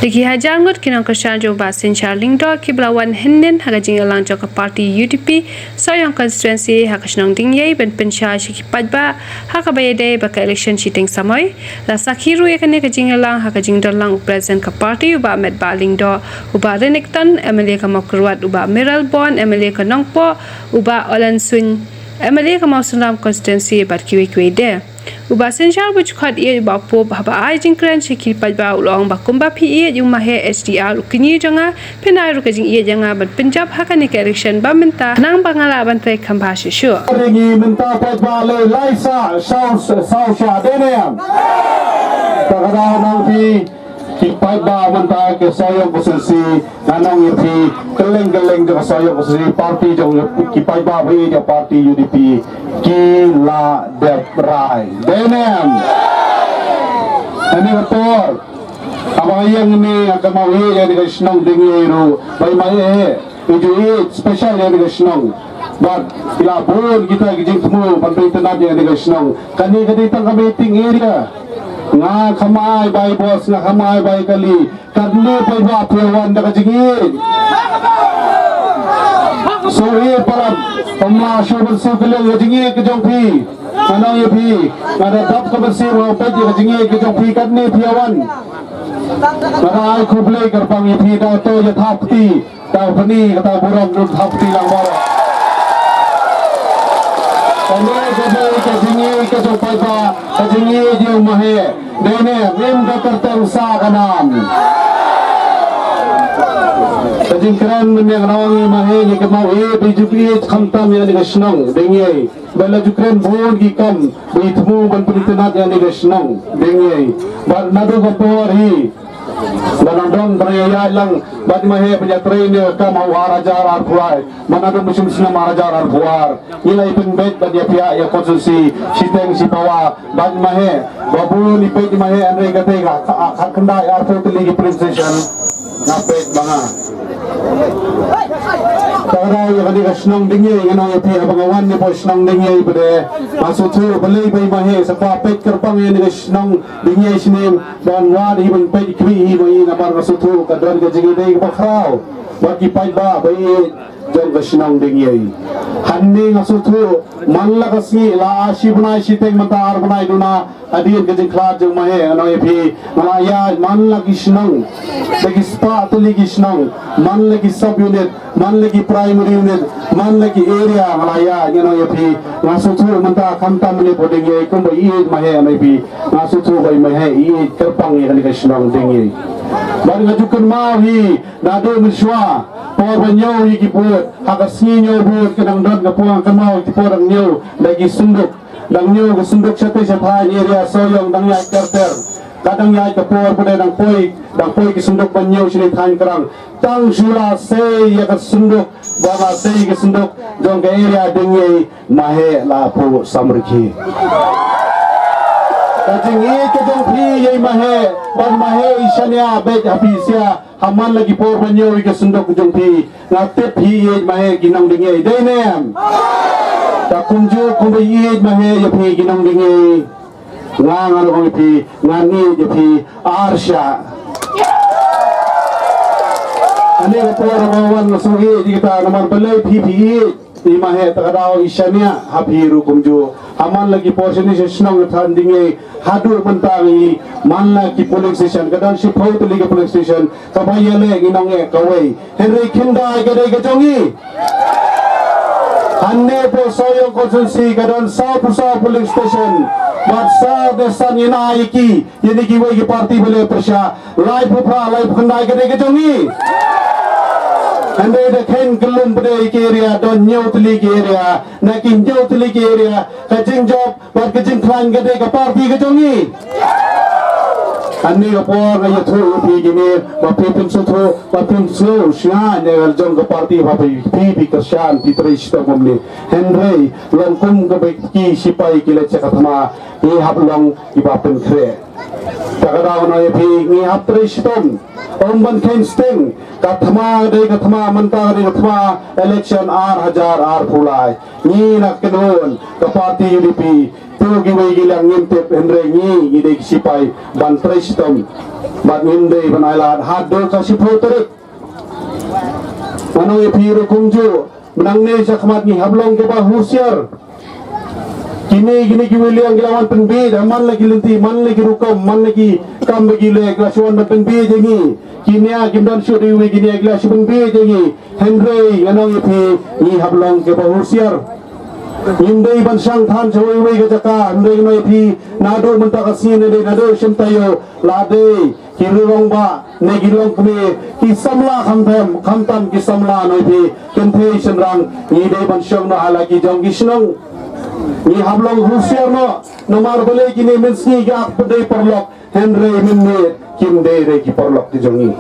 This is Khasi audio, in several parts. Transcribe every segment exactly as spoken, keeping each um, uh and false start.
Da ki hajar ngut ki nongkyrshan jong u Bah Synshar Lyngdoh kiba la wan hynnin ha ka jingïalang jong ka party U D P Sohiong constituency ha ka shnong Dingiei ban pynshai sha ki paidbah ha kaba ïadei bad ka election shiteng samoi. La sakhi ruh ïa kane ka jingïalang ha ka jingdon lang u President ka party u Bah Metbah Lyngdoh, u Bah Renikton M L A ka Mawkyrwat, u Bah Mayralborn M L A ka Nongpoh, u Bah Olensuin M L A ka Mawsynram constituency bad kiwei kiwei de. U Bah Synshar ba ju khot ïeit u Bah Pope haba ai jingkren sha ki paidbah u la ong ba kumba phi ïeit ïa u Maheh H D R u kñi jong nga, phin ai ruh ka jingïeit ïa nga ban pynjop ha kane ka election ba mynta khnang ba nga lah ban trei khambha shuh shuh. Ring i mynta paidbah lei lai sah saw saw sha dei ne em. Ta ka daw nang phi ki paidbah mynta ka Sohiong constituency, nga nang ïa phi kylleng kylleng jong ka Sohiong constituency, party jong ki paidbah ba ïeit ïa party U D P ki la dep rai. Dei ne em? Ani ka por haba nga ïeng ne nga kynmaw ïa ni ka shnong Dingiei ruh ba i Maheh i ju ïeit special ïa ni ka shnong. Bad i la bun kita ki jingthmu ban pyntynnat ïa ni ka shnong. Kane ka dei tang ka meeting area. Nga khamai bai bos, nga khamai bai kali. Katne paidbah phi wan da ka jingïeit. So e palat, ym lah shuh ban siew kylliang ïa ka jingïeit ka jong phi. Nga ong ïa phi, nga da dap ka mynsiem ban peit ïa ka jingïeit ka jong phi, katne phi wan. Nga da ai khublei kyrpang ïa phi, da to ïa thap kti. Tang pynï kata burom dun thap kti lang baroh. Kane ka dei ka jingïeit ka jong paidbah, ka jingïeit jong Maheh. Dei ne em, im ka kyrteng sa ka nam. Ka jingkren mynne nga ong ïa Maheh, ngi kynmaw ïeit, ba ju ïeit khamtam ïa ni ka shnong Dingiei. Ba la ju kren bun ki kam ba i thmu ban pyntynnat ïa ni ka shnong Dingiei. Bad naduh ka por hi ba nang don ba ïa ïaid lang bad Maheh ba ïa trei ne ka kam ha u ar hajar arphew lai. Ba naduh mynshem snem ar hajar arphew ar ngi la ïa pynbeit bad ïa pynïaid ïa constituency shiteng shipawa bad Maheh. Ba bun i peit Maheh hynrei ka tei ka khatkhyndai arphew tylli ki polling station. Nga peit ba nga. Tang da ïa kane ka shnong Dingiei, nga ong ïa phi haba nga wan ne poi shnong Dingiei ba de, nga sngewthuh balei ba i Maheh sa kwah peit kyrpang ïa kane ka shnong Dingiei shane, ban wad hi ban peit khmih hi ba i, namar nga sngewthuh ka don ka jingïadei kaba khraw bad ki paidbah ba ïeit jong ka shnong Dingiei. Hangne nga sngewthuh man la ka sngi, la shi bnai shiteng, mynta ar bnai duna, hadien ka jingkhlad jong Maheh, nga ong ïa phi, nga la ïaid man la ki shnong, da ki spah tylli ki shnong, man la ki sub unit, man la ki primary unit, man la ki area, nga la ïaid, nga ong ïa phi, nga sngewthuh mynta khamtam ne poi Dingiei kumba i ïeit Maheh, nga ong ïa phi, nga sngewthuh ba i Maheh i ïeit kyrpang ïa kane ka shnong Dingiei. Bad nga ju kynmaw hi naduh mynshuwa, por ba ñiew ïa ki vote, ha ka sngi ñiew vote ka dang don, ka por nga kynmaw ki por dang ñiew da ki synduk. Dang ñiew ka synduk shatei shathaiñ area Sohiong, dang ïaid ter ter. Ka dang ïaid ka por pat dang poi, dang poi ki synduk ban ñiew shane thaiñ Krang. Tang shu la sei ïa ka synduk, ba la sei ka synduk jong ka area Dingiei, Maheh la phuh samrkhie. Ka jingïeit ka jong phi ïa i Maheh, bad Maheh i shaniah beit ha phi sha ha man la ki por ba ñiew ïa ka synduk jong phi. Nga tip phi ïeit Maheh ki nong Dingiei, dei ne em? Te kumjuh kumba ïeit Maheh ïa phi ki nong Dingiei, nga ngan ong ïa phi, ngan ïeit ïa phi ar shah. Kane ka por ba wan nga sngewthuh ïa kita, namar balei phi phi ïeit i Maheh, ta ka daw i shaniah ha phi ruh kumjuh. Ha man la ki por shane sha shnong than Dingiei haduh mynta ngi, man la ki polling station, ka don shiphew tylli ki polling station, kaba ïaleh ngi nong eh kawei. Hynrei khyndai ka dei ka jong ngi. Hangne poi Sohiong constituency ka don sawphew saw polling station. Bad saw ne san ïa na ïa ki, ïa ni kiwei ki party ba leh pyrshah. Laiphew phra, laiphew khyndai ka dei ka jong ngi. Hynrei da kheiñ kyllum pat ïa ki area, don hynñiew tylli ki area. Na ki hynñiew tylli ki area, ka jingjop bad ka jingkhlaiñ ka dei ka party ka jong ngi. Hangne ka por nga ïathuh ïa phi kine, ba phi pynsngewthuh, ba phin sngewsih ïa ka jong ka party, ba phi, phi, phi kyrshan, phi trei shitom kumne. Hynrei long kum kaba ki shipai ki leit sha ka thma, ki hap long kiba pynkhreh. Ta ka daw nga ong ïa phi, ngi hap trei shitom. Ym ban kheiñ sting, ka thma dei ka thma, mynta dei ka thma election ar hajar arphew lai. Ngi na kynhun ka party U D P, to kiwei ki liang ngim tip, hynrei ngi, ngi dei ki sipai ban trei shitom. Bad ngim dei ban ailad haduh ka shiphew tarik. Ngan ong ïa phi ruh kumjuh, mynta ne shakhmat ngi hap long kiba husiar. Kine, kine kiwei liang ki la wan pynbiej, man la ki lynti, man la ki rukom, man la ki kam ba ki leh, ki la shu wan ban pynbiej ïa ngi. Kine kim don shuh da iwei, kine ki la shu pynbiej ïa ngi. Hynrei ngan ong ïa phi, ngi hap long kiba husiar. Ngim dei ban shang than sha iwei iwei ka jaka, hynrei ngan ong ïa phi, naduh mynta ka sngi ne dei naduh shim taïew, la dei ki rangbah ne ki longkmie, ki samla khamtam, khamtam ki samla, ngan ong ïa phi, kynthei shynrang, ngi dei ban shong noh ha la ki jong ki shnong. Ngi hap long husiar noh, namar balei kine mynsngi ki ap ban dei paralok, hynrei mynmiet kim dei re ki paralok ki jong ngi.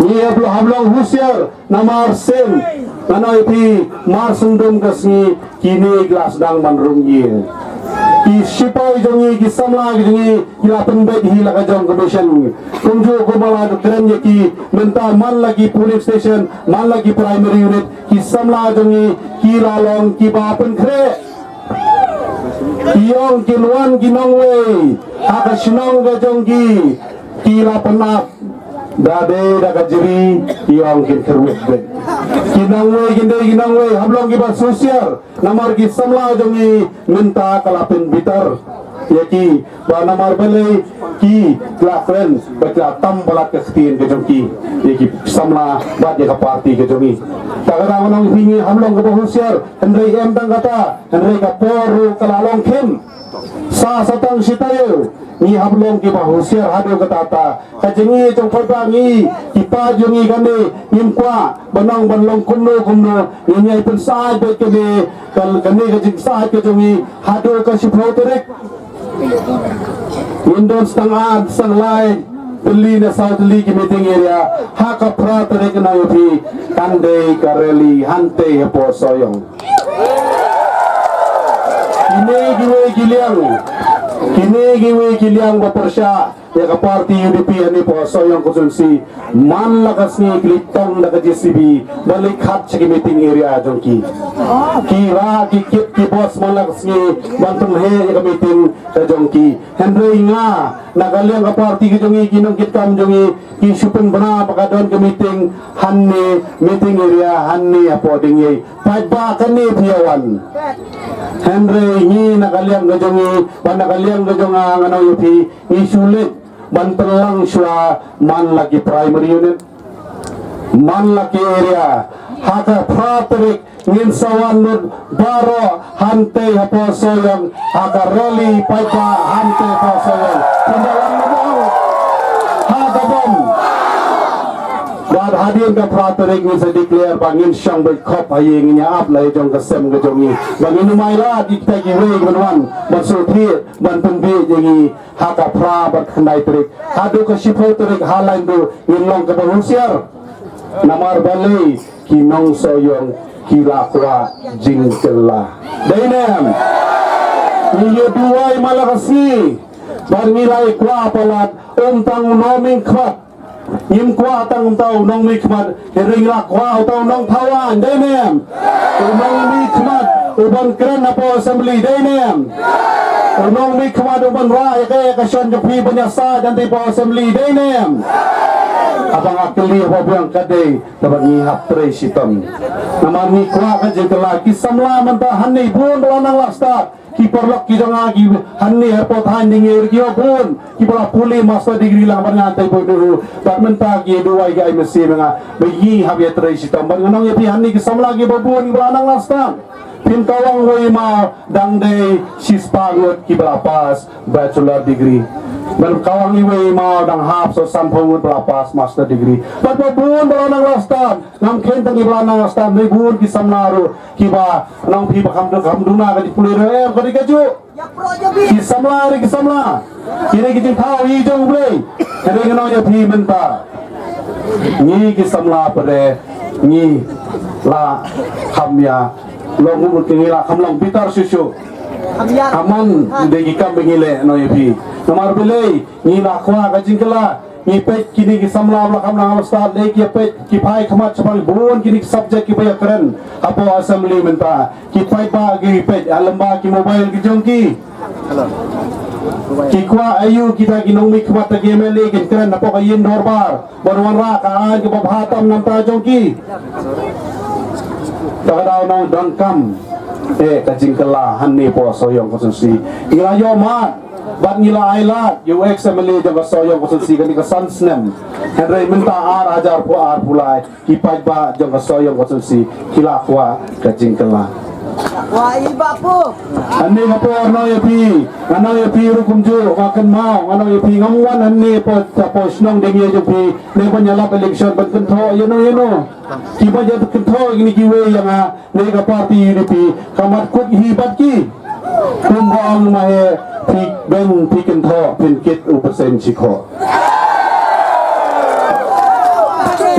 Ngi hap long, hap long husiar, namar shen, ngan ong ïa phi, mar sngewdum ka sngi, kine ki la sdang ban rung ïing. Ki sipai jong ngi, ki samla ki jong ngi, ki la pynbeit hi la ka jong ka mission. Kumjuh kumba la kren ïa ki, mynta man la ki polling station, man la ki primary unit, ki samla jong ngi, ki la long kiba pynkhreh. Ki ong kin wan ki nongwei ha ka shnong ka jong ki, ki la pynap. Da dei da ka jri, ki ong kin kyrwit beit. Ki nongwei, kin dei ki nongwei, hap long kiba husiar. Namar ki samla jong ngi mynta ka la pynbitar ïa ki, ba namar balei ki la kren ba ki la tam palat ka ktien ka jong ki ïa ki samla bad ïa ka party ka jong ngi. Ta ka dang nang hi ngi hap long kiba husiar, hynrei em tang kata, hynrei ka por ruh ka la long khim. Sa sa tang shi taïew, ngi hap long kiba husiar haduh katta katta. Ka jingim jong paidbah ngi, ki paid jong ngi kane, ngim kwah ban ong ban long kumno kumno, ngi ïai pynsah beit kane, ka, kane ka jingsah ka jong ngi haduh ka shiphew tarik. Ngin don tang ar tang lai tylli ne saw tylli ki meeting area, ha ka phra tarik ngan ong ïa phi kan dei ka rally hangtei hapoh Sohiong. Kine kiwei ki liang, kine kiwei ki liang ba pyrshah ïa ka party U D P hangne hapoh Sohiong constituency, man la ka sngi ki leit tong da ka J C B ban leit khat sha ki meeting area jong ki. Ki rah ki kit ki bos man la ka sngi ban pynheh ïa ka meeting ka jong ki. Hynrei nga, na ka liang ka party ka jong ngi, ki nongkitkam jong ngi, ki shu pynbna ba ka don ka meeting hangne, meeting area hangne hapoh Dyngei. Paidbah, kane phi ïa wan. Hynrei ngi na ka liang ka jong ngi, bad na ka liang ka jong nga, ngan ong ïa phi, ngi shu leit ban pynlang shuwa man la ki primary unit, man la ki area. Ha ka phra tarik ngin sa wan lut baroh hangtei hapoh Sohiong ha ka rally paidbah hangtei hapoh Sohiong. Phin da wan mo? Ha ka bom. Bad hadien ka phra tarik ngin sa declare ba ngin shong beit khop ha ïing, ngin ïa ap la ïa jong ka sem ka jong ngi. Ba ngin ym ailad ïa kita kiwei ban wan ban sngewthuh ban pynbiej ïa ngi ha ka phra bad khyndai tarik. Haduh ka shiphew tarik ha Laindu ngin long kiba husiar. Namar balei? Ki nong Sohiong ki la kwah jingkylla. Dei ne em? Ngi ïa duwai man la ka sngi bad ngi la ïa kwah palat, ym tang u nongmihkhmat. Ngim kwah tang uta u nongmihkhmat, hynrei ngi la kwah uta u nongthaw aiñ, dei ne em? U nongmihkhmat uban kren hapoh assembly, dei ne em? U nongmihkhmat uban rah ïa ka, ïa ka shon jong phi ban ïasaid hangtei hapoh assembly, dei ne em? Haba nga kylli hapoh biang, ka dei kaba ngi hap trei shitom. Namar ngi kwah ka jingkylla. Ki samla mynta hangne bun ba la nang la stad. Ki paralok ki jong nga ki hangne hapoh thaiñ Dyngei ruh ki bun kiba la pule master degree lang bad nga hangtei hapoh NEHU. Bad mynta ki duwai, ki ai mynsiem ïa nga ba ngi hap ïa trei shitom. Bad ngan ong ïa phi, hangne ki samla kiba bun kiba la nang la stad, phin kawang wei maw dang dei shispah ngut kiba la pass bachelor degree. Ban kawang iwei maw dang hap saw sanphew ngut ba la pass master degree. Bad ba bun ba la nang la stad, ngam kheiñ tang kiba la nang la stad, ne bun ki samla ruh kiba nang phi ba kham, kham duna ka jingpule ruh, em, ka dei kajuh. Ki samla ruh ki samla. Kine ki jingthaw hi jong U Blei. Ka dei, ngan ong ïa phi mynta, ngi ki samla pat de ngi la kham ïa long, ngi la kham long bitar shuh shuh. Ka man de ki kam ba ngi leh, ngan ong ïa phi. Namar balei? Ngi la kwah ka jingkylla. Ki peit kine ki samla ba la kham nang stad, lei ki peit, ki phai khmat shaphang bun kine ki subject kiba ïakren hapoh assembly mynta. Ki paidbah ki peit, ha lyngba ki mobile ki jong ki. Ki kwah aïu kita ki nongmihkhmat, kita ki M L A kin kren hapoh ka ïing dorbar ban wanrah ka aiñ kaba bha tam na ka bynta jong ki. Te ka daw nongdon kam, eh, ka jingkylla hangne hapoh Sohiong constituency. Ngi la ïoh mad bad ngi la ai lad ïa u ex M L A jong ka Sohiong constituency kane ka san snem. Hynrei mynta ar hajar arphew arphew lai, ki paidbah jong ka Sohiong constituency ki la kwah ka jingkylla. Wah, i ba pu. Hangne nga por nong ïa phi, nga nong ïa phi ruh kumjuh, nga kynmaw, nga nong ïa phi, ngam wan hangne hapoh, hapoh shnong Dengïei jong phi ne ban ïalap election ban kynthoh ïano ïano. Kiba ïa kynthoh kine kiwei ïa nga ne ka party U D P, ka mat kut hi bad ki. Kumba ong ma he, phi beng phi kynthoh phin kit u percent shikhoh.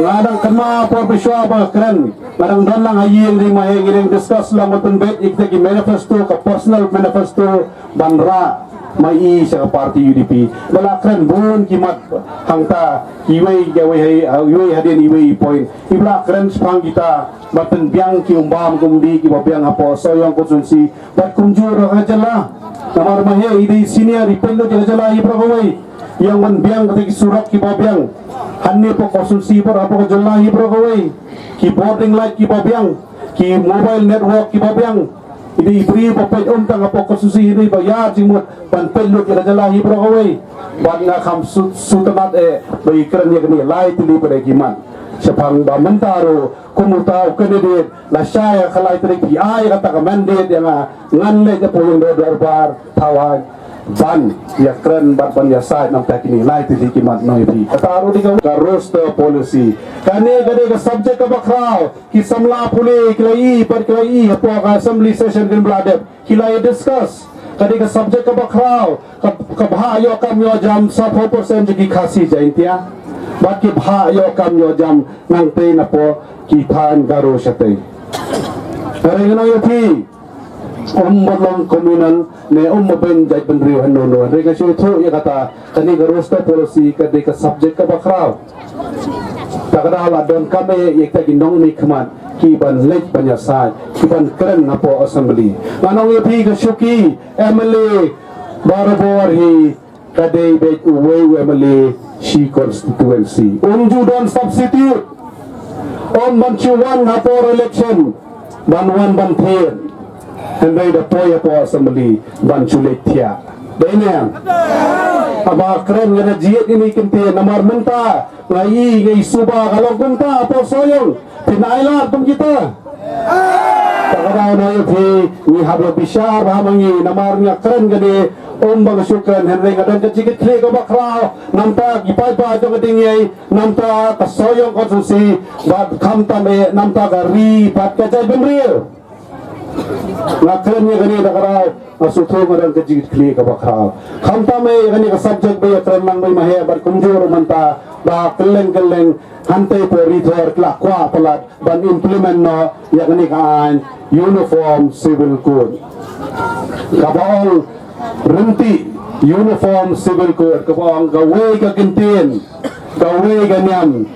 Nga dang kynmaw por phi shuwa ba kren, nga dang don lang ha ïing ri ma he, ngi dang discuss lang, ban pynbeit ïa kita ki manifesto, ka personal manifesto ban rah ma i sha ka party U D P. Ba la kren bun ki mat hangta, iwei, iwei, iwei hadien iwei i point. Iba la kren shaphang kita ban pynbiang ki umbam kumdih kiba biang hapoh Sohiong constituency bad kumjuh ruh ha ka jylla. Namar ma he i dei senior, i peit lut ïa ka jylla hi baroh kawei. I ong ban biang kata ki surok kiba biang hangne hapoh constituency bad hapoh ka jylla hi baroh kawei. Ki bording light kiba biang, ki mobile network kiba biang. I dei i briew ba peit um tang hapoh constituency hi, i dei ba ïa jingmut ban peit lut ïa ka jylla hi baroh kawei. Bad nga kham shu, shu tynnad eh ba i kren ïa kane lai tylli pat ki mat. Shaphang ba mynta ruh kum uta u candidate, lashai ha ka lai tarik phi ai kata ka mandate ïa nga, ngan leit hapoh ïing dorbar thaw aiñ ban ïakren bad ban ïasaid namar kine lai tylli ki mat nong ïa phi. Kata ruh dei ka roster policy. Kane ka dei ka subject kaba khraw. Ki samla pule ki la ïohi, pat ki la ïohi hapoh ka assembly session kin ba la dep, ki la ïa discuss. Ka dei ka subject kaba khraw, ka, ka bhah ïoh kam ïoh jam sawphew percent jong ki Khasi Jaintia bad ki bhah ïoh kam ïoh jam nangtei napoh ki thaiñ Garo shatei. Hynrei nga ong ïa phi, um ba long communal ne um ba beiñ jaitbynriew hynno hynno. Hynrei nga shu ïathuh ïa kata, kane ka roster policy ka dei ka subject kaba khraw. Ta ka daw la donkam eh ïa kita ki nongmihkhmat ki ban leit ban ïasaid, ki ban kren hapoh assembly. Nga ong ïa phi, ka shuki M L A barabor hi ka dei beit uwei u M L A shi constituency. Um ju don substitute. Um ban shu wan ha por election ban wan ban thied. Hynrei da poi hapoh assembly ban shu leit thiah. Dei ne em? Haba kren nga da jied ïa kine ki kyntien, namar mynta nga i, nga i suba ka long kumta hapoh Sohiong. Phin ai lad kum kita. Ta ka daw nong ïa phi, ngi hap ïa bishar bha ma ngi, namar nga kren kane um ba nga shu kren, hynrei nga don ka jingkitkhlieh kaba khraw namar ki paidbah jong ka Dengïei, namar ka Sohiong constituency, bad khamtam eh namar ka ri bad ka jaitbynriew. Nga kren ïa kane, ta ka daw nga shu ong nga don ka jingkitkhlieh kaba khraw. Khamtam eh ïa kane ka subject ba ïakren lang beit ma he, bad kumjuh ruh mynta ba kylleng kylleng hangtei hapoh Ri Thor ki la kwah palat ban implement noh ïa kane ka aiñ Uniform Civil Code. Kaba ong ryntih Uniform Civil Code, kaba ong kawei ka kyntien, kawei ka niam,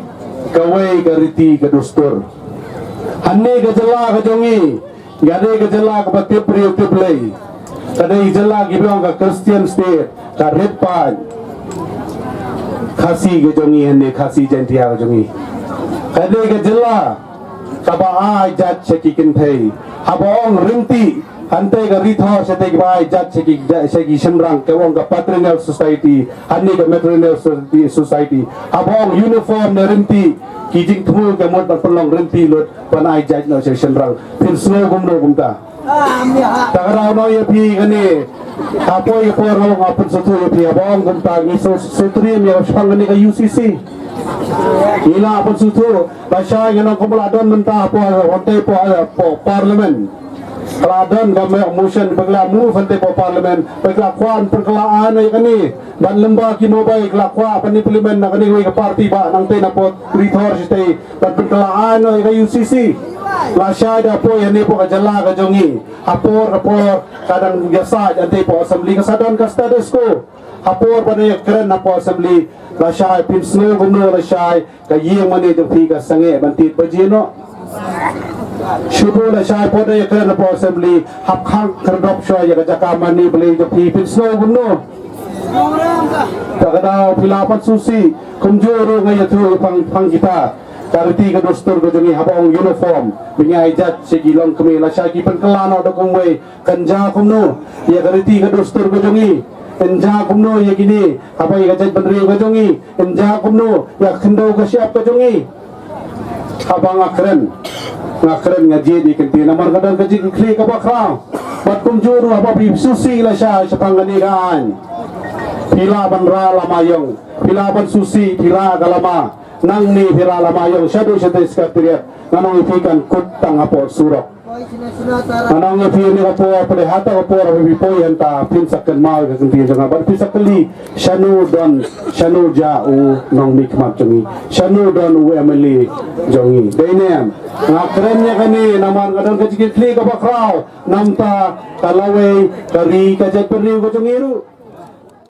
kawei ka riti ka dustur. Hangne ka jylla ka jong ngi, ka dei ka jylla kaba tip briew tip Blei. Ka dei jylla kiba ong ka Christian state, ka rit paid. Khasi ka jong ngi hangne, Khasi Jaintia ka jong ngi. Ka dei ka jylla kaba ai jait sha ki kynthei. Haba ong ryntih, hangtei ka Ri Thor shatei kiba ai jait sha ki, sha ki shynrang, ka ong ka patrilineal society, hangne ka matrilineal society, society. Haba ong uniform ne ryntih, ki jingthmu ka mut ban pynlong ryntih lut ban ai jait noh sha ki shynrang. Phin sngew kumno kumta? Ta ka daw nong ïa phi kane. Hapoh ïa por nga ong nga pynsngewthuh ïa phi, haba ong kumta ngi shu, shu triem ïa shaphang kane ka U C C. Ngi la pynsngewthuh, lashai ngan ong kumba la don mynta hapoh, hangtei hapoh, hapoh parliament. Ka la don ka motion ba ki la move hangtei hapoh parliament, ba ki la kwah pynkylla aiñ ïa kane. Bad lyngba ki mobile ki la kwah ban implement na kane kawei ka party ba nangtei napoh Ri Thor shatei, ban pynkylla aiñ noh ïa ka U C C. Lashai da poi hangne hapoh ka jylla ka jong ngi. Ha por ha por ka dang ïasaid hangtei hapoh assembly, ka sa don ka status quo. Ha por ba dang ïakren hapoh Assembly, lashai phin sngew kumno lashai ka ïing mane jong phi ka sangeh ban tied baje noh. Shuh shuh lashai por dang ïakren hapoh Assembly, hap khang khyrdop shuwa ïa ka jaka mane balei jong phi, phin sngew kumno. Te ka daw phi lah ban sngewsih, kumjuh ruh nga ïathuh ïa phi, phi kita. Ka riti ka dustur ka jong ngi haba ong uniform, ba ngi ai jait sha ki longkmie, lashai ki pynkylla noh da kumwei, kan jia kumno. Ïa ka riti ka dustur ka jong ngi, kan jia kumno ïa kine, haba ïa ka jaitbynriew ka jong ngi, kan jia kumno ïa ka khyndew ka shyiap ka jong ngi. Haba nga kren, nga kren nga jied ïa ki kyntien namar ka don ka jingkitkhlieh kaba khraw. Bad kumjuh ruh haba phi sngewsih lashai shaphang kane ka aiñ, phi lah ban rah lama ïong, phi lah ban sngewsih, phi rah ka lama. Nangne phi rah lama ïong shaduh shatei Secretariat, nga ong ïa phi kan kut tang hapoh surok. Nga ong ïa phi, ha kane ka por, phi hata ka por, phi poi hangta, phin sa kynmaw ïa ka kyntien jong nga bad phi sa kylli, shano don, shano jia u nongmihkhmat jong ngi, shano don u MLA jong ngi. Dei ne em? Nga kren ïa kane namar ka don ka jingkitkhlieh kaba khraw na ka bynta ka lawei ka ri ka jaitbynriew ka jong ngi ruh.